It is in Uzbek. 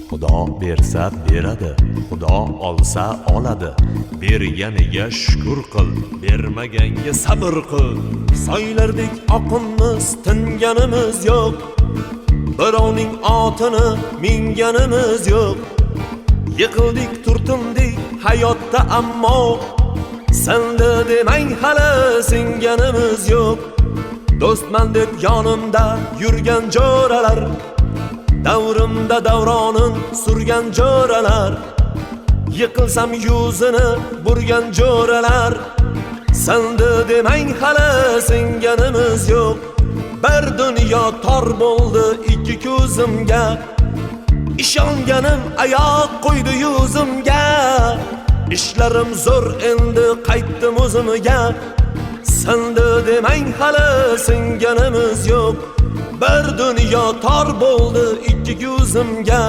Xudo bersa beradi, Xudo olsa oladi. Berganiga shukur qil, bermaganga sabr qil. Soylardek oqimmiz, tinganimiz yo'q. Birovning otini minganimiz yo'q. Yiqildik, turtindik hayotda, ammo sindi demang, hali singanimiz yo'q. Do'stman deb yonimda yurgan jo'ralar, davrimda davronin surgan jo'ralar, yiqilsam yuzini burgan jo'ralar, sindi demang, hali singanimiz yo'q. Bir dunyo tor bo'ldi ikki ko'zimga, ishonganim oyoq qo'ydi yuzimga. Ishlarim zo'r, endi qaytdim o'zimga. Sindi demang, hali singanimiz yo'q. Bir dunyo tor bo'ldi ikki ko'zimga.